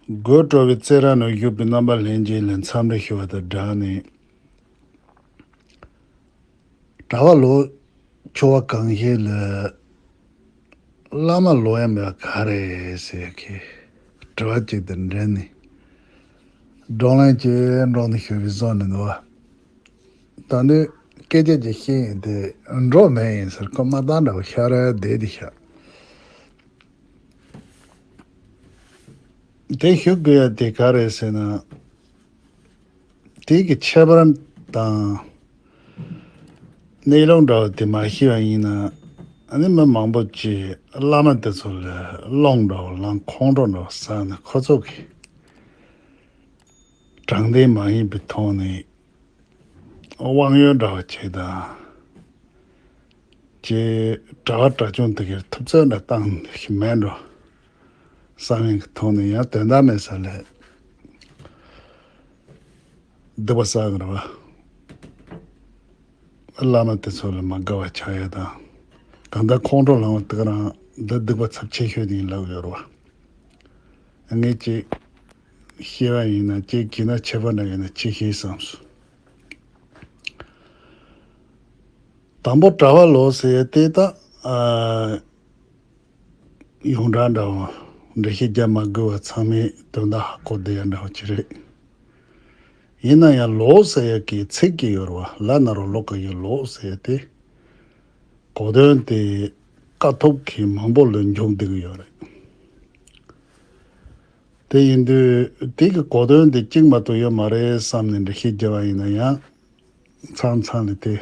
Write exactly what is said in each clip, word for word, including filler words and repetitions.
དགོད་བྲོ་བའི་རྩེད་ར་ནང་བཞུགས་པའི་རྣམ་པ་ལྷན་རྒྱས་ལ་འཚམས་འདྲི་ཞུ་བ་དང་སྦྲགས་ནས། གྲྭ་པ་ལོ་ཆེ་བ་གང་ཞིག་ལ་བླ་མ་ལོ་ཡ་མེད་པ་ག་རེ་ཟེར་གི་དྲི་བ་གཅིག་དང་འབྲེལ་ནས་བགྲོ་གླེང་གཅིག་འགྲོ་ནས་ཞུ་བའི་བཟོ་ནས་འདུག་བ། ད་ནི་སྐད་ཆ་ཅིག་བཤད་ཡིན་དེ་འགྲོ་མེད་ཡིན་ཟེར་ཁོ་མ་བཏང་འདྲ་བོ་ཤ་ར་བསྡད་དེ་ཤག་དེ་ཞུ་དགོས་ཡ་དེ་ག་རེད་ཟེར་ན། དེ་གི་ཁྱད་པར་དང་གནས་ལུགས་འདྲ་བོ་དེ་མ་ཤེས་པ་ཡིན་ན། ཨ་ནི་མི་མང་པོ་ཅིག་བླ་མ་དེ་ཚོ་ལ་སློང་འདྲ་བོ་ལངས་ཁོང་ཁྲོ་འདྲ་བོ་ཟ་ནས་ཁོ་ཚོ་གི་དྲང་བདེན་མ་ཡིན་པའི་ཐོག་ནས་དབང་ཡོད་འདྲ་བོ་བྱས་དང་། ཀྱི་གྲྭ་བ་གྲྭ་ཆུང་དེ་གའི་ཐུབ་ཚོད་འདྲ་བཏང་ཞིག་མེད་འགྲོ་བསམ་ཡས་ཀྱི་ཐོག་ནས་ཡང་དོན་དག་མེད་ས་ལས་སྡིག་པ་བསགས་ཀྱི་རེད་བ། བླ་མ་དེ་ཚོ་ལ་མ་དགའ་བ་ཆགས་ཡས་དང་། གང་ལྟར་ཁོང་ཁྲོ་ལངས་པ་དེ་ག་རང་འདི་སྡིག་པ་ཚབས་ཆེ་ཤོས་དེ་ཡིན་ལབ་ཡོད་རེད་བ། ངས་ཅིག་ཤེས་པ་ཡིན་ན་ཅིག་གིས་ན་ཁྱད་པར་འདྲ་ཡོད་ན་ཅིག་ཤེས་བསམ་སོང་། དང་པོ་གྲྭ་པ་ལོ་ཟེར་ཡས་དེ་ད་ཨ། ཡོངས་གྲགས་འདྲ་བོ་འགྲེལ་བཤད་རྒྱག་མ་དགོས་པ་ཚང་མས་དོན་དག་ཧ་གོ་བསྡད་ཡ་འདྲ་བོ་ཅིག་རེད། ཡིན་ན་ཡང་ལོ་ཟེར་ཡ་གི་ཚིག་གི་ཡོད་རེད་བ། ལ་ན་རོ་ལོ་ག་ཡོད་ལོ་ཟེར་ཡ་དེ་གོ་དོན་དེ་དཀའ་ཐུབ་གི་མང་པོ་ལ་འཇོག་བསྡད་ཀྱི་ཡོད་རེད། དེ་ཡིན་དུས་དེ་གི་གོ་དོན་དེ་གཅིག་མ་གཏོགས་ཡོད་མ་རེད་བསམ་ནས་འགྲེལ་བཤད་རྒྱག་པ་ཡིན་ན་ཡང་མཚམས་མཚམས་ལ་དེ་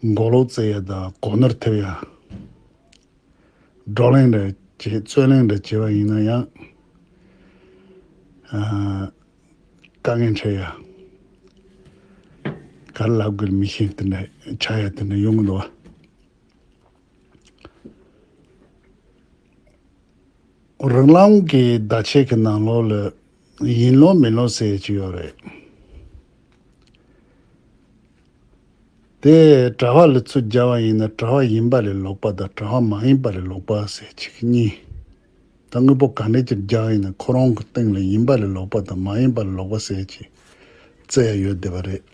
མགོ་ལོག་རྩེ་ཡ་དང་གོ་ནོར་ཐེབས་ཡ། བགྲོ་གླེང་འདྲ་བྱེད་རྩོད་གླེང་འདྲ་བྱེད་པ་ཡིན་ན་ཡང་ཨ། དཀའ་ངལ་འཕྲད་ཡ། ག་རེ་ལབ་དགོས་མི་ཤེས་དེ་འདྲ་ཆགས་ཡ་དེ་འདྲ་ཡོང་གི་འདུག་བ། རང་རང་གི་བརྡ་ཆད་ཀྱི་ནང་ལོགས་ལ་ཡིན་ལོ་མིན་ལོ་ཟེར་གྱི་ཡོད་རེད། དེ་གྲྭ་པ་ལ་ཚུར་སྦྱར་བ་ཡིན་ན་གྲྭ་པ་ཡིན་པ་ལས་ལོག་པ་དང་གྲྭ་པ་མ་ཡིན་པ་ལས་ལོག་པ་ཟེར་གྱི་གཉིས། ད་དངོས་པོ་ག་འདྲ་ཅིག་སྦྱར་ཡིན་ན་ཁོ་རང་གི་སྟེང་ལ་ཡིན་པ་ལས་ལོག་པ་དང་མ་ཡིན་པ་ལས་ལོག་པ་ཟེར་གྱི་རྩི་ཡ་ཡོད་བསྡད་པ་རེད།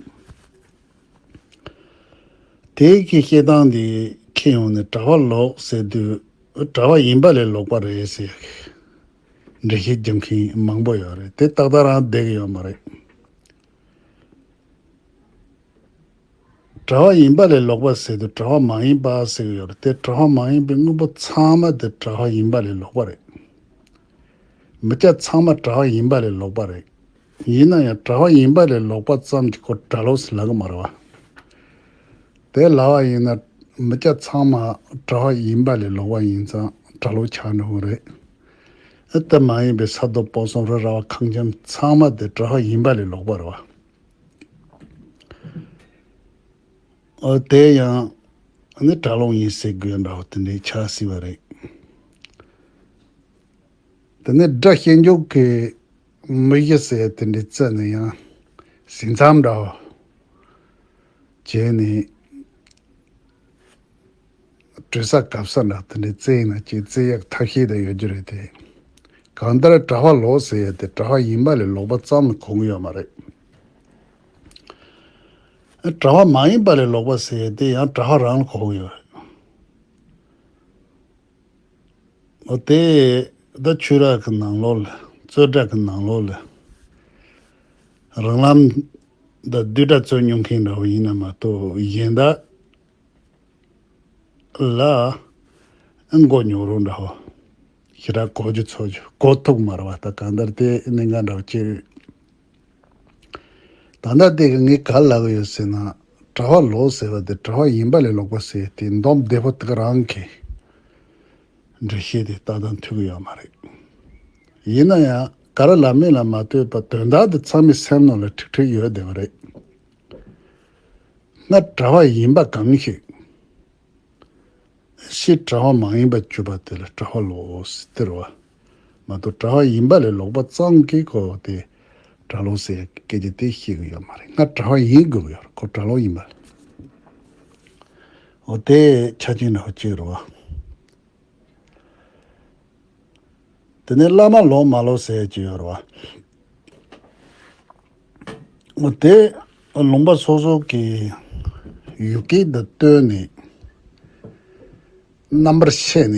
དེ་གི་བཤད་སྟངས་འདི་ཁྱེད་ཡོང་ནས་གྲྭ་པ་ལོག་ཟེར་དུས་གྲྭ་པ་ཡིན་པ་ལས་ལོག་པ་རེད་ཟེར་འགྲེལ་བཤད་རྒྱབ་མཁན་མང་པོ་ཡོད་རེད། དེ་ཏག་ཏག་རང་བསྡད་ཀྱི་ཡོད་མ་རེད། གྲྭ་པ་ཡིན་པ་ལས་ལོག་པ་ཟེར་དུས་གྲྭ་པ་མ་ཡིན་པ་ཟེར་གྱི་ཡོད་རེད། དེ་གྲྭ་པ་མ་ཡིན་པའི་དངོས་པོ་ཚང་མ་དེ་གྲྭ་པ་ཡིན་པ་ལས་ལོག་པ་རེད། མི་སྐྱ་ཚང་མ་གྲྭ་པ་ཡིན་པ་ལས་ལོག་པ་རེད། ཡིན་ན་ཡང་གྲྭ་པ་ཡིན་པ་ལས་ལོག་པ་ཙམ་གྱིས་ཁོ་གྲྭ་ལོག་ཟེར་ལབ་ཀྱི་མ་རེད་བ། དེ་ལབ་པ་ཡིན་ན་མི་སྐྱ་ཚང་མ་གྲྭ་པ་ཡིན་པ་ལས་ལོག་པ་ཡིན་ཙང་གྲྭ་ལོག་ཆགས་འགྲོ་གི་རེད། ཨེ་དེ་མ་ཡིན་པའི་ས་རྡོ་སྤོ་གསུམ་རི་ར་བ་ཁང་ཁྱིམ་ཚང་མ་དེ་གྲྭ་པ་ཡིན་པ་ལས་ལོག་པ་རེད་བ། ཨོ་དེ་ཡང་ནི་གྲྭ་ལོག་ཡིན་ཟེར་དགོས་འདྲ་བོ་དེ་འདྲའི་ཆགས་སྲིད་པ་རེད། དེ་ནས་སྒྲ་ཞེན་འཇོག་གི་མི་གཞི་ཟེར་དེ་འདྲའི་རྩད་ནས་ཡང་ཟིན་མཚམས་འདྲ་བོ་བྱས་ནས་གྲོལ་ས་གབ་ས་འདྲ་དེ་འདྲའི་རྩད་ཡིན་ན་ཅིག་རྩད་ཡག་ཐབས་ཤེས་དེ་ཡོད་རྒྱུ་རེད་དེ། གང་ལྟར་གྲྭ་པ་ལོག་ཟེར་ཡ་དེ་གྲྭ་པ་ཡིན་པ་ལས་ལོག་པ་ཙམ་ལ་གོ་གི་ཡོད་མ་རེད། གྲྭ་པ་མ་ཡིན་པ་ལས་ལོག་པ་ཟེར་ཡ་དེ་ཡང་གྲྭ་པ་རང་ལ་གོ་གི་ཡོད་རེད། འོ་དེ་ད་ཆོས་ར་གི་ནང་ལོགས་ལ་རྩོད་གྲྭ་གི་ནང་ལོགས་ལ་རང་ལམ་ད་བསྡུས་གྲྭ་རྩོད་མྱོང་མཁན་འདྲ་བོ་ཡིན་ན་མ་གཏོགས་གཞན་དག་ལ་མགོ་ཉོག་རོ་འདྲ་བོ་ཞེ་དྲག་གོ་རྒྱུ་ཚོར་རྒྱུ་གོ་ཐུབ་མ་རེད་བ། ད་གང་ལྟར་དེ་གནད་འགག་འདྲ་བོ་ཅིག་རེད། ད་ལྟ་དེ་གི་ངས་ག་ལབ་ཡོད་ཟེར་ན། གྲྭ་པ་ལོག་ཟེར་བ་དེ་གྲྭ་པ་ཡིན་པ་ལས་ལོག་པ་ཟེར་དེ་འདོམས་བདེ་པོ་དེ་ག་རང་གི་འགྲེལ་བཤད་དེ་ལྟ་སྟངས་མཐུན་གི་ཡོད་མ་རེད། ཡིན་ན་ཡང་ག་རེ་ལབ་མིན་ལ་མ་ལྟོས་པར་དོན་དག་དེ་ཚང་མའི་སེམས་ནང་ལ་ཁྲིག་ཁྲིག་ཡོད་བསྡད་པ་རེད། སྔར་གྲྭ་པ་ཡིན་པ་གང་ཞིག་ཕྱིས་གྲྭ་པ་མ་ཡིན་པར་གྱུར་པ་དེ་ལ་གྲྭ་པ་ལོག་ཟེར་བ་མ་གཏོགས། གྲྭ་པ་ཡིན་པ་ལས་ལོག་པ་ཙམ་གྱིས་ཁོ་དེ་གྲྭ་ལོག་ཟེར་སྐད་ཆ་དེ་བཤད་གི་ཡོད་མ་རེད། ང་གྲྭ་པ་ཡིན་དགོས་ཀྱི་ཡོད་རེད། ཁོ་གྲྭ་ལོག་ཡིན་པ་ལས། འོ་དེ་ཆ་རྐྱེན་འདྲ་བོ་གཅིག་རེད་བ། དེ་ནས་བླ་མ་ལོག་མ་ལོག་ཟེར་གྱི་ཡོད་རེད་བ། འོ་དེ་ལུང་པ་སོ་སོ་གི་ཡུལ་སྐད་དང་བསྟུན་ནས་རྣམ་པར་ཕྱེ་ནས་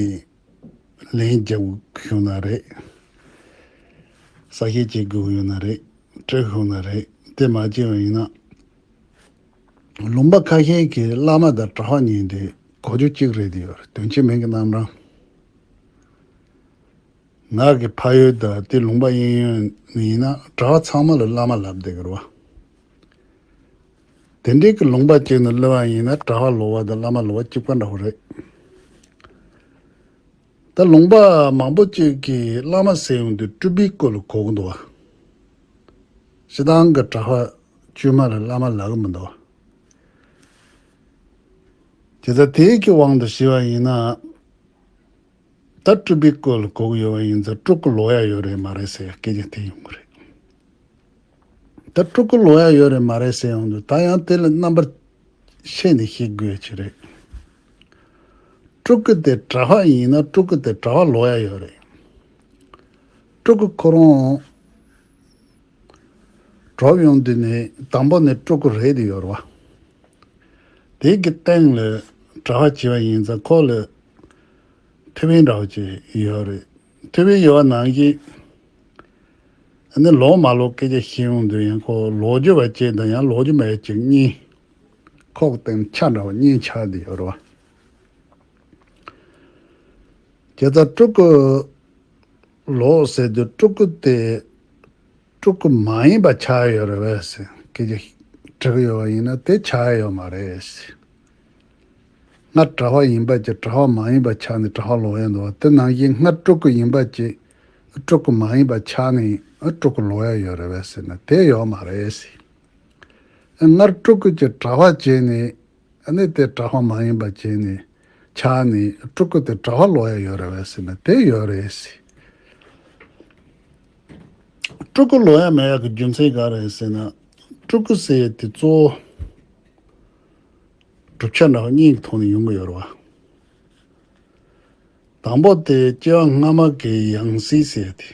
ལན་རྒྱག་དགོས་ན་རེད། གསལ་བཤད་བྱེད་དགོས་ཡོད་ན་རེད། སྤྲད་དགོས་ན་རེད། དེ་མ་བྱས་པ་ཡིན་ན། ལུང་པ་ཁ་ཤས་ཀྱི་བླ་མ་དང་གྲྭ་པ་གཉིས་དེ་གོ་རྒྱུ་གཅིག་རེད་དེ་ཡོད་རེད། དོན་ཆེ་མིན་གྱི་རྣམ་གྲངས། ང་གི་ཕ་ཡུལ་དང་དེ་ལུང་པ་གཡས་གཡོན་ནས་ཡིན་ན་གྲྭ་པ་ཚང་མ་ལ་བླ་མ་ལབ་བསྡད་ཀྱི་རེད་བ། དེ་འདྲའི་གི་ལུང་པ་གཅིག་ནས་སླེབས་པ་ཡིན་ན་གྲྭ་པ་ལོག་པ་དང་བླ་མ་ལོག་པ་གཅིག་པ་འདྲ་བོ་རེད། ད་ལུང་པ་མང་པོ་གཅིག་གིས་བླ་མ་ཟེར་ཡོང་དུས་སྤྲུལ་པའི་སྐུ་ལ་གོ་གི་འདུག་བ། སྤྱིར་བཏང་གི་གྲྭ་པ་དཀྱུས་མ་ལ་བླ་མ་ལབ་གི་མི་འདུག་བ། དེ་ལྟར་དེའི་གི་དབང་དུ་བྱས་པ་ཡིན་ན། ད་སྤྲུལ་པའི་སྐུ་ལ་གོ་གི་ཡོད་པ་ཡིན་ཙང་སྤྲུལ་སྐུ་ལོག་ཡ་ཡོད་རེད་མ་རེད་ཟེར་ཡ་སྐད་ཆ་དེ་ཡོང་གི་རེད། ད་སྤྲུལ་སྐུ་ལོག་ཡ་ཡོད་རེད་མ་རེད་ཟེར་ཡོང་དུས་ད་ཡང་དེ་ལ་རྣམ་པར་ཕྱེ་ནས་བཤད་དགོས་ཀྱི་རེད། སྤྲུལ་སྐུ་དེ་གྲྭ་པ་ཡིན་ན་སྤྲུལ་སྐུ་དེ་གྲྭ་པ་ལོག་ཡ་ཡོད་རེད། སྤྲུལ་སྐུ་ཁོ་རང་གྲོངས་ཡོང་དུས་ནས་དང་པོ་ནས་སྤྲུལ་སྐུ་རེད་དེ་ཡོད་རེད་བ། དེ་གི་སྟེང་ལ་གྲྭ་པ་བྱས་པ་ཡིན་ཙང་ཁོ་ལ་ཐུབ་པའི་འདྲ་བོ་ཅིག་ཡོད་རེད། ཐུབ་པའི་ཡོད་པ་ནང་བཞིན་ཨ་ནི་ལོག་མ་ལོག་སྐད་ཆ་བཤད་ཡོང་དུས་ཡང་ཁོ་ལོག་རྒྱུ་བ་ཅིག་དང་ཡང་ལོག་རྒྱུ་མེད་ཅིག་གཉིས། ཁོག་སྟེང་ཆ་འདྲ་བ་གཉིས་ཆགས་བསྡད་ཡོད་རེད་བ། དེ་ལྟར་སྤྲུལ་སྐུ་ལོག་ཟེར་དུས་སྤྲུལ་སྐུ་དེ་སྤྲུལ་སྐུ་མ་ཡིན་པ་ཆགས་ཡོད་རེད་བས་ཟེར་སྐད་ཆ་དྲི་གི་ཡོད་པ་ཡིན་ན་དེ་ཆགས་ཡོད་མ་རེད་ཟེར། སྔར་གྲྭ་པ་ཡིན་པ་ཅིག་གྲྭ་པ་མ་ཡིན་པ་ཆགས་ནས་གྲྭ་པ་ལོག་ཡོད་འདུག་བ། དེ་ནང་བཞིན་སྔར་སྤྲུལ་སྐུ་ཡིན་པ་ཅིག་སྤྲུལ་སྐུ་མ་ཡིན་པ་ཆགས་ནས་སྤྲུལ་སྐུ་ལོག་ཡ་ཡོད་རེད་བས་ཟེར་ན་དེ་ཡོད་མ་རེད་ཟེར། སྔར་སྤྲུལ་སྐུ་ཅིག་གྲྭ་པ་བྱས་ནས་ཨ་ནི་དེ་གྲྭ་པ་མ་ཡིན་པ་བྱས་ནས་ཆགས་ནས་སྤྲུལ་སྐུ་དེ་གྲྭ་པ་ལོག་ཡ་ཡོད་རེད་བས་ཟེར་ན་དེ་ཡོད་རེད་ཟེར། སྤྲུལ་སྐུ་ལོག་ཡ་མེད་ཡ་གི་རྒྱུ་མཚན་ག་རེ་ཟེར་ན། སྤྲུལ་སྐུ་ཟེར་ཡ་དེ་གཙོ་བོ་གྲུབ་ཆ་འདྲ་བ་གཉིས་ཀྱི་ཐོག་ནས་ཡོང་གི་ཡོད་རེད་བ། དང་པོ་དེ་སྐྱེ་བ་སྔ་མ་གི་ཡང་སྲིད་ཟེར་ཡ་དེ།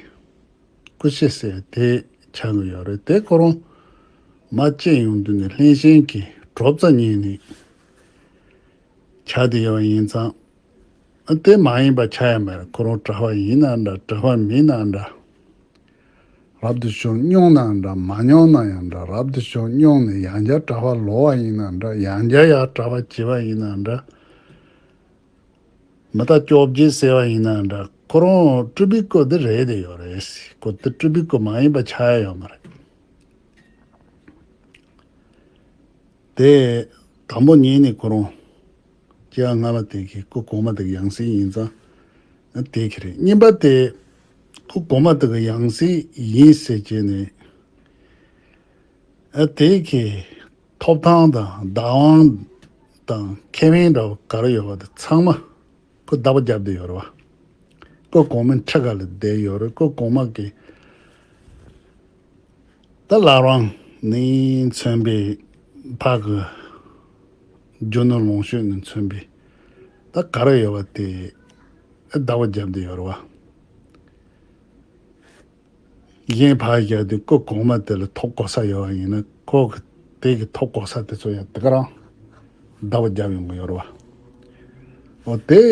སྐུ་ཕྱི་ཟེར་དེ་ཆགས་ཀྱི་ཡོད་རེད། དེ་ཁོ་རང་མ་སྐྱེས་ཡོང་དུས་ནས་ལྷན་ཞེན་གྱི་གྲོབ་ཙམ་ཉིད་ནས་ཆགས་བསྡད་ཡོད་པ་ཡིན་ཙང་། དེ་མ་ཡིན་པ་ཆགས་ཡ་མེད། ཁོ་རང་གྲྭ་པ་ཡིན་ན་འདྲ་གྲྭ་པ་མིན་ན་འདྲ། རབ་ཏུ་བྱུང་མྱོང་ན་འདྲ་མ་མྱོང་ན་ཡང་འདྲ། རབ་ཏུ་བྱུང་མྱོང་ནས་ཡང་བསྐྱར་གྲྭ་པ་ལོག་པ་ཡིན་ན་འདྲ། ཡང་བསྐྱར་ཡང་གྲྭ་པ་བྱེད་པ་ཡིན་ན་འདྲ། མི་རྟག་བཅོ་བརྒྱད་ཟེར་བ་ཡིན་ན་འདྲ། ཁོ་རང་སྤྲུལ་པའི་སྐུ་དེ་རེད་དེ་ཡོད་རེད། ཁོ་དེ་སྤྲུལ་པའི་སྐུ་མ་ཡིན་པ་ཆགས་ཡ་ཡོད་མ་རེད། དེ་དང་པོ་ཉིད་ནས་ཁོ་རང་སྐྱེ་བ་སྔ་མ་དེ་གི་སྐུ་གོང་མ་དེ་གི་ཡང་སྲིད་ཡིན་ཙང་དེ་གི་རེད། གཉིས་པ་དེ་སྐུ་གོང་མ་དེ་གི་ཡང་སྲིད་ཡིན་ཟེར་བྱས་ནས་ཨ་དེ་གི་ཐོབ་ཐང་དང་བདག་དབང་དང་ཁེ་ཕན་འདྲ་བ་ག་རེ་ཡོད་པ་དེ་ཚང་མ་ཁོ་བདག་པོ་རྒྱབ་བསྡད་ཡོད་རེད་བ། ཁོ་གོང་མའི་ཁྲི་ཁ་ལ་བསྡད་ཡོད་རེད། ཁོ་གོང་མ་གི་ད་བླ་བྲང་ནས་མཚོན་པའི་ཕ་གི་རྒྱུ་ནོར་ལོངས་སྤྱོད་ནས་མཚོན་པའི་ད་ག་རེ་ཡོད་པ་དེ་བདག་པོ་རྒྱབ་བསྡད་ཡོད་རེད་བ། གཞན་ཕར་བཞག་དུས་སྐུ་གོང་མ་དེ་ལ་ཐོབ་གོ་ས་ཡོད་པ་ཡིན་ན་ཁོ་གི་དེ་གི་ཐོབ་གོ་ས་དེ་ཚོ་ཡང་དེ་ག་རང་བདག་པོ་རྒྱབ་ཡོང་གི་ཡོད་རེད་བ། འོ་དེ་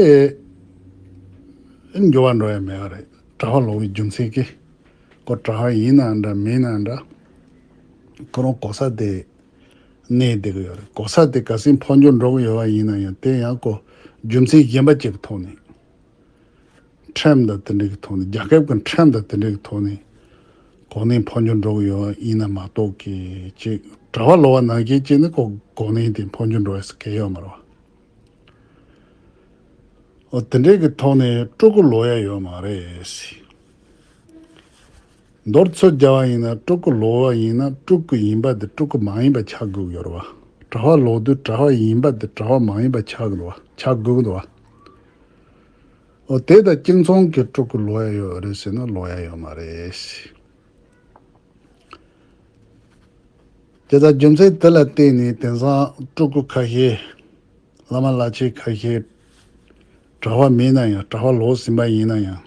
འགྱུར་བ་འགྲོ་ཡ་མེད་པ་རེད། གྲྭ་པ་ལོག་པའི་རྒྱུ་མཚན་གྱིས་ཁོ་གྲྭ་པ་ཡིན་ན་འདྲ་མིན་ན་འདྲ་ཁོ་རང་གོ་ས་དེ་གནས་བསྡད་ཀྱི་ཡོད་རེད། གོ་ས་དེ་ག་ཟིག་འཕོ་འགྱུར་འགྲོ་གི་ཡོད་པ་ཡིན་ན་ཡང་དེ་ཡང་ཁོ་རྒྱུ་མཚན་གཞན་པ་ཅིག་གི་ཐོག་ནས། ཁྲིམས་དང་དེ་འདྲ་གི་ཐོག་ནས་རྒྱལ་ཁབ་ཀྱི་ཁྲིམས་དང་དེ་འདྲ་གི་ཐོག་ནས་གོ་གནས་འཕོ་འགྱུར་འགྲོ་གི་ཡོད་ཡིན་ན་མ་གཏོགས་ཀྱི་ཅིག་གྲྭ་པ་ལོག་པ་ནང་བཞིན་ཅིག་ནི་ཁོ་གོ་གནས་དེ་འཕོ་འགྱུར་འགྲོ་ཡ་ཟེར་གི་ཡོད་མ་རེད་བ། འོ་དེ་འདྲ་གི་ཐོག་ནས་སྤྲུལ་སྐུ་ལོག་ཡ་ཡོད་མ་རེད། མདོར་ཚུར་བརྒྱབ་པ་ཡིན་ན་སྤྲུལ་སྐུ་ལོག་པ་ཡིན་ན་སྤྲུལ་སྐུ་ཡིན་པ་དེ་སྤྲུལ་སྐུ་མ་ཡིན་པ་ཆགས་དགོས་ཀྱི་ཡོད་རེད་བ། གྲྭ་པ་ལོག་དུས་གྲྭ་པ་ཡིན་པ་དེ་གྲྭ་པ་མ་ཡིན་པ་ཆགས་དགོས་རེད་བ། ཆགས་དགོས་ཀྱི་འདུག་བ། འོ་དེ་དང་གཅིག་མཚུངས་ཀྱི་སྤྲུལ་སྐུ་ལོག་ཡ་ཡོད་རེད་ཟེར་ན་ལོག་ཡ་ཡོད་མ་རེད། དེ་ལྟར་རྒྱུ་མཚན་དེ་ལ་བརྟེན་ནས་དེང་སང་སྤྲུལ་སྐུ་ཁ་ཤས་བླ་མ་བླ་ཆེན་ཁ་ཤས་གྲྭ་པ་མིན་ན་ཡང་གྲྭ་པ་ལོག་ཟིན་པ་ཡིན་ན་ཡང་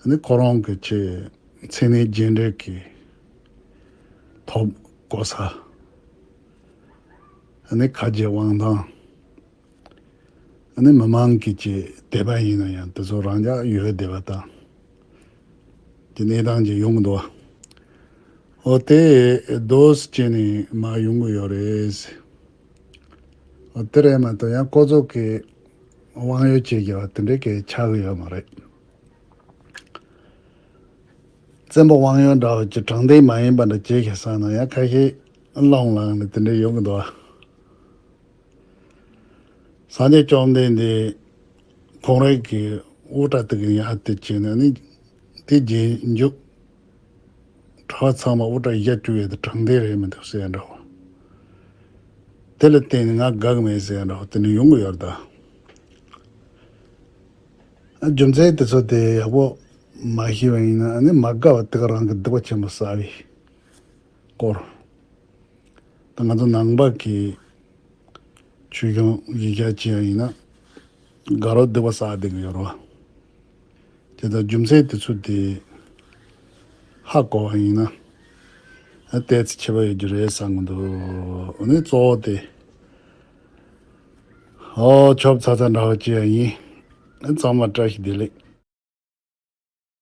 ཨ་ནི་ཁོ་རང་གི་ཆེད་མཚན་གནས་རྒྱས་འབྲིང་གི་ཐོབ་གོ་ས། ཨ་ནི་ཁ་རྗེ་དབང་ཐང་། ཨ་ནི་མི་མང་གི་ཆེད་དད་པ་ཡིན་ན་ཡང་དེ་ཚོ་རང་འཇགས་ཡོད་བསྡད་པ་དང་། དེ་གནས་སྟངས་ཅིག་ཡོང་གི་འདུག་བ། འོ་དེ་རྡོ་སུ་བྱས་ནས་མར་ཡོང་གི་ཡོད་རེད། འོ་དེ་རེད་མ་གཏོགས་ཡང་ཁོ་ཚོ་གི་དབང་ཡོད་བྱེད་དགོས་པ་དེ་འདྲའི་གི་ཆགས་ཀྱི་ཡོད་མ་རེད། བཙན་པོ་དབང་ཡོད་འདྲ་བོ་ཅིག་དྲང་བདེན་མ་ཡིན་པ་འདྲ་བྱེད་ཤེས་ས་ན་ཡང་ཁ་ཤས་སློང་ལངས་ནས་དེ་འདྲ་ཡོང་གི་འདུག་བ། སངས་རྒྱས་བཅོམ་ལྡན་འདས་ཁོང་རང་གི་དབུ་སྐྲ་དེ་གི་ཡར་དེ་བྱས་ནས་ནི་དེ་རྗེས་འཇུག་གྲྭ་པ་ཚང་མ་དབུ་སྐྲ་བཞར་བཅུག་ཡས་དེ་དྲང་བདེན་རེད་མི་འདུག་ཟེར་འདྲ་བོ། དེ་ལ་བརྟེན་ནས་ང་དགའ་གི་མེད་ཟེར་འདྲ་བོ་དེ་འདྲ་ཡོང་གི་ཡོད་རེད་ད། རྒྱུ་མཚན་དེ་ཚོ་དེ་ཡག་པོ་མ་ཤེས་པ་ཡིན་ན་ནི་མ་དགའ་བ་དེ་ག་རང་གི་སྡིག་པ་ཆེན་པོ་བསགས་པའི་སྐོར། ད་ང་ཚོ་ནང་པ་གི་ཆོས་སྐྱོང་ཡིག་བརྒྱ་ཅི་ཡང་ཡིན་ན་དགའ་རོགས་སྡིག་པ་བསགས་བསྡད་ཀྱི་ཡོད་རེད་བ། དེ་ལྟར་རྒྱུ་མཚན་དེ་ཚོ་དེ་ཧ་གོ་བ་ཡིན་ན་ཨ་ཏོག་ཙམ་ཁྱད་པར་ཡོད་རྒྱུ་རེད་བསམ་གྱི་འདུག་འོ་ནི་གཙོ་བོ་དེ་ཨོ་ཆོབ་ཚ་ཚ་འདྲ་བ་ཅི་ཡང་ཡིན། ཨ་ཚང་མ་བཀྲ་ཤིས་བདེ་ལེགས།